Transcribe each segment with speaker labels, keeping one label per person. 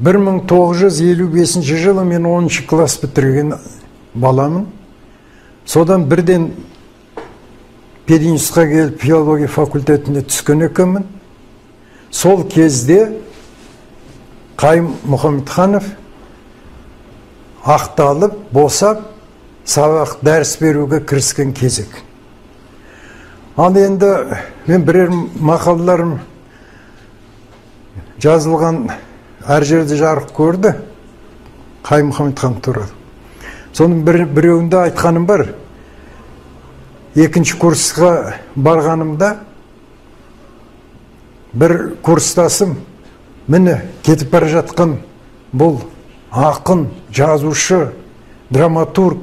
Speaker 1: 1955 жылы мен 10 класс бітірген баламын. Содан бірден пединститутқа келіп филология факультетіне түскен екенмін. Сол кезде Қайым Мұхамедханов ақталып, босап, сабақ дәріс беруге кіріскен кезек. Ал енді мен бірер мақалаларым жазылған әр жерде жарық көрді Қайым Мұхамедханов туралы. Соның біреуінде айтқаным бар. Екінші курсқа барғанымда бір курстасым, міне кетіп бара жатқан бұл ақын, жазушы, драматург,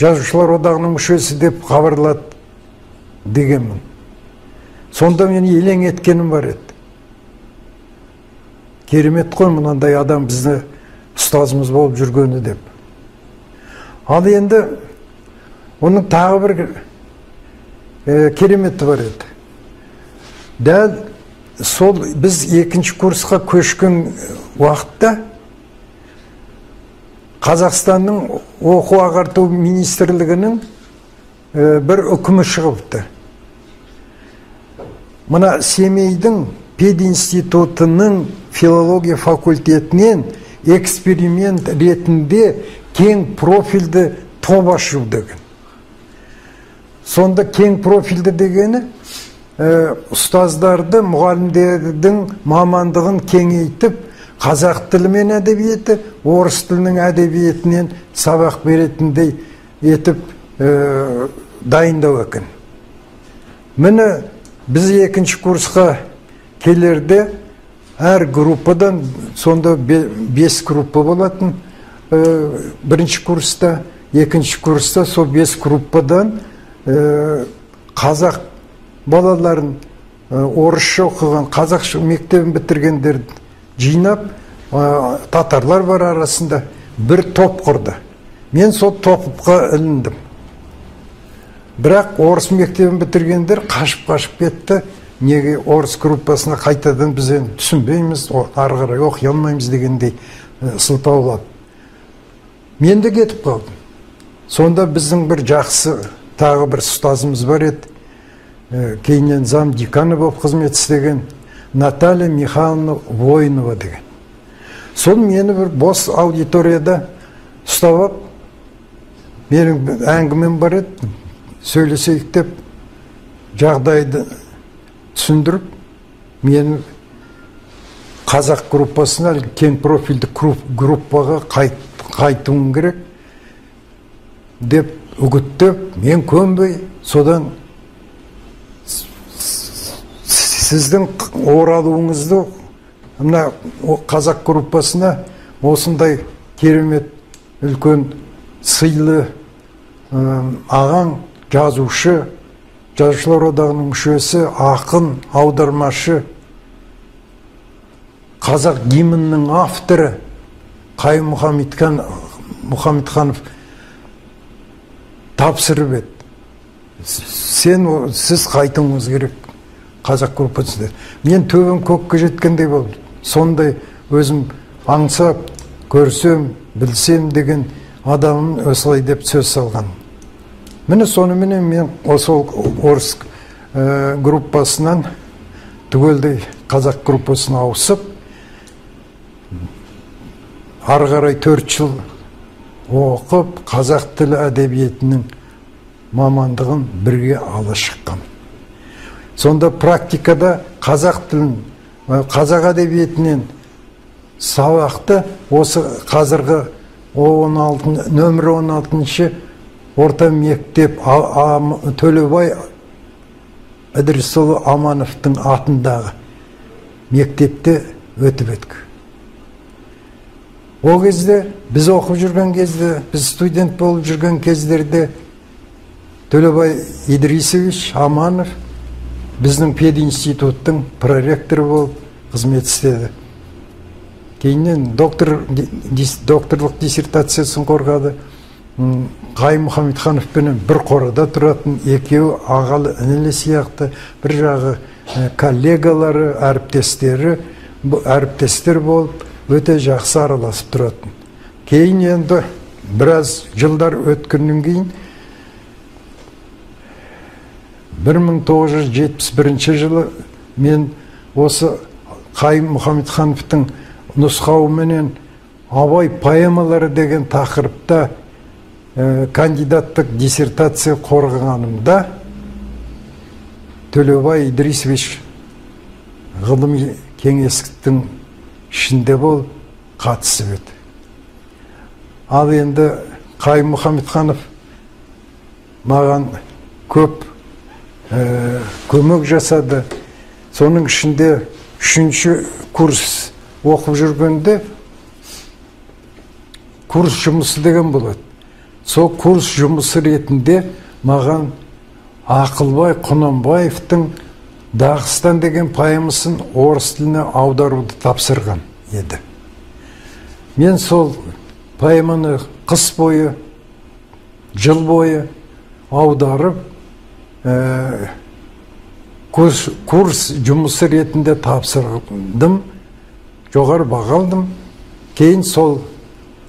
Speaker 1: жазушылар одағының мүшесі деп хабарлады дегенмін. Сонда мен елең еткенім бар еді. Керемет қой, мынандай адам бізді ұстазымыз болып жүргені деп. Ал енді оның тағы бір кереметі бар еді. Дәл сол біз екінші курсқа көшкен уақытта Қазақстанның оқу ағарту министрлігінің бір үкімі шығыпты. Мына Семейдің пединститутының филология факультетінен эксперимент ретінде кең профильді топ ашу деген. Сонда кең профильді дегені ұстаздарды, мұғалімдердің мамандығын кеңейтіп, қазақ тілі мен әдебиеті, орыс тілінің әдебиетінен сабақ беретіндей етіп дайындау екен. Міне біз екінші курсқа келерде әр группадан, сонда 5 группа болатын, бірінші курста, екінші курста сол 5 группадан қазақ балаларын, орысша оқыған, қазақша мектебін бітіргендерді жинап, татарлар бар арасында бір топ құрды. Мен сол топқа іліндім. Бірақ орыс мектебін бітіргендер қашып-қашып кетті. Неге орыс группасына қайтадан біз енді түсінбейміз, ары қарай оқи алмаймыз дегендей сылтаулап. Мен де кетіп қалдым. Сонда біздің бір жақсы тағы бір ұстазымыз бар еді. Кейіннен зам деканы болып қызмет істеген Наталья Михайловна Воинова деген. Сол мені бір бос аудиторияда ұстап алып, менің әңгімем бар еді, сөйлесейік деп жағдайды түсіндіріп, мені қазақ группасына, кең профильді группаға қайтуым керек деп үгіттеп, мен көнбей, содан сіздің оралуыңызды мына қазақ группасына осындай керемет үлкен сыйлы ағаң, жазушы, жазушылар одағының мүшесі, ақын, аудармашы, қазақ гимнінің авторы Қайым Мұхамедханов тапсырып еді. Сіз қайтуыңыз керек қазақ группасында. Мен төбем көкке жеткендей болды. Сондай өзім аңсап, көрсем, білсем деген адамым осылай деп сөз салған. Міне соныменен мен осы орыс группасынан түгелдей қазақ группасына ауысып, ары қарай 4 жыл оқып, қазақ тілі әдебиетінің мамандығын бірге ала шыққан. Сонда практикада қазақ тілін, қазақ әдебиетінен сабақты осы қазіргі 16, нөмірі 16-шы орта мектеп Төлебай Ыдырысұлы Амановтың атындағы мектепте өтіп өтті. О кезде біз оқып жүрген кезде, біз студент болып жүрген кездерде Төлебай Идрисович Аманов біздің пединституттың проректоры болып қызмет істеді. Кейіннен докторлық диссертациясын қорғады. Қайым Мұхамедхановпенен бір қорада тұратын, екеуі ағалы інілі сияқты, бір жағы коллегалары, әріптестері, әріптестер болып, өте жақсы араласып тұратын. Кейін енді біраз жылдар өткеннен кейін 1971 жылы мен осы Қайым Мұхамедхановтың нұсқауыменен Абай поэмалары деген тақырыпта кандидаттық диссертация қорғағанымда Төлеубай Идрисович ғылыми кеңестің ішінде болып қатысып еді. Ал енді Қайым Мұхамедханов маған көп көмек жасады. Соның ішінде 3-ші курс оқып жүргенде курс жұмысы деген болады. Сол курс жұмысы ретінде маған Ақылбай Құнанбаевтың Дағыстан деген поэмасын орыс тіліне аударуды тапсырған еді. Мен сол поэманы қыс бойы, жыл бойы аударып, курс жұмысы ретінде тапсырдым, жоғары баға алдым. Кейін сол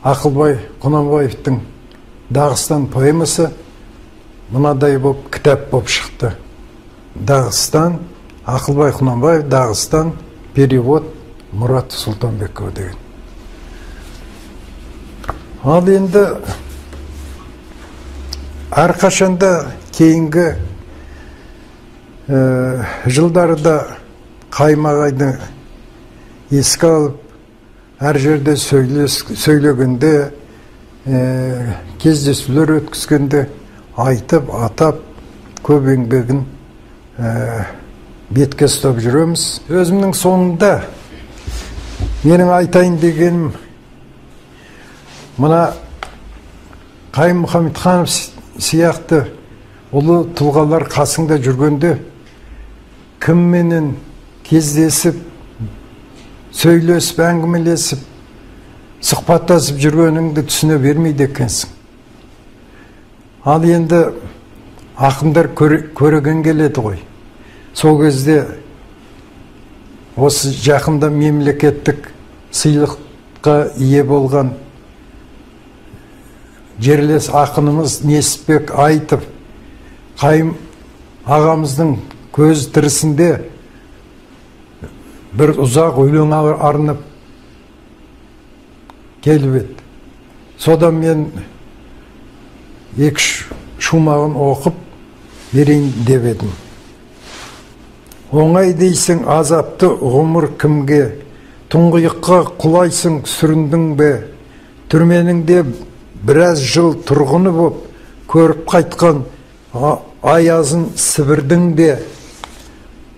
Speaker 1: Ақылбай Құнанбаевтың Дағыстан поэмасы мынадай боп кітап боп шықты. Дағыстан, Ақылбай Құнанбаев, Дағыстан, перевод Мұрат Сұлтанбеков деген. Ал енді әрқашанда кейінгі жылдарда Қайым ағайды еске алып, әр жерде сөйлегенде, кездесулер өткізгенде айтып, атап, көп еңбегін бетке ұстап жүреміз. Өзімнің соңында менің айтайын дегенім, мына Қайым Мұхамедханов сияқты ұлы тұлғалар қасыңда жүргенде кімменен кездесіп, сөйлесіп, әңгімелесіп, сұхбаттасып жүргеніңді түсіне бермейді екенсің. Ал енді ақындар көреген келеді ғой. Сол кезде осы жақында мемлекеттік сыйлыққа ие болған жерлес ақынымыз Несіпбек Айтов Қайым ағамыздың көз тірісінде бір ұзақ өлең арнап келіп еді. Содан мен екі шумағын оқып берейін деп едім. Оңай дейсің азапты ғұмыр кімге, тұңғиыққа құлайсың сүріндің бе, түрменің де біраз жыл тұрғыны боп, көріп қайтқан аязын Сібірдің де,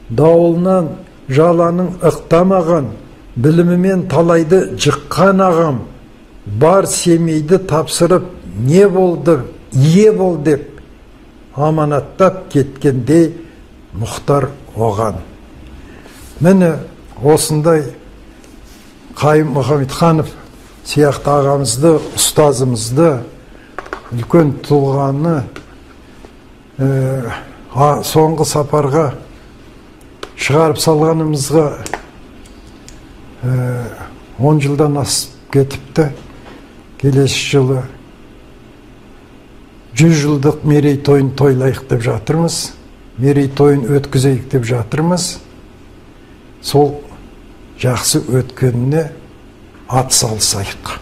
Speaker 1: дауылынан жаланың ықтамаған, білімімен талайды жыққан ағам, бар Семейді тапсырып не болды, ие бол деп аманаттап кеткендей Мұхтар оған. Міне осындай Қайым Мұхамедханов сияқты ағамызды, ұстазымызды, үлкен тұлғаны соңғы сапарға шығарып салғанымызға 10 жылдан асып кетіпті. Келесі жылы 100 жылдық мерейтойын тойлайық деп жатырмыз, мерейтойын өткізейік деп жатырмыз. Сол жақсы өткеніне ат салысайық.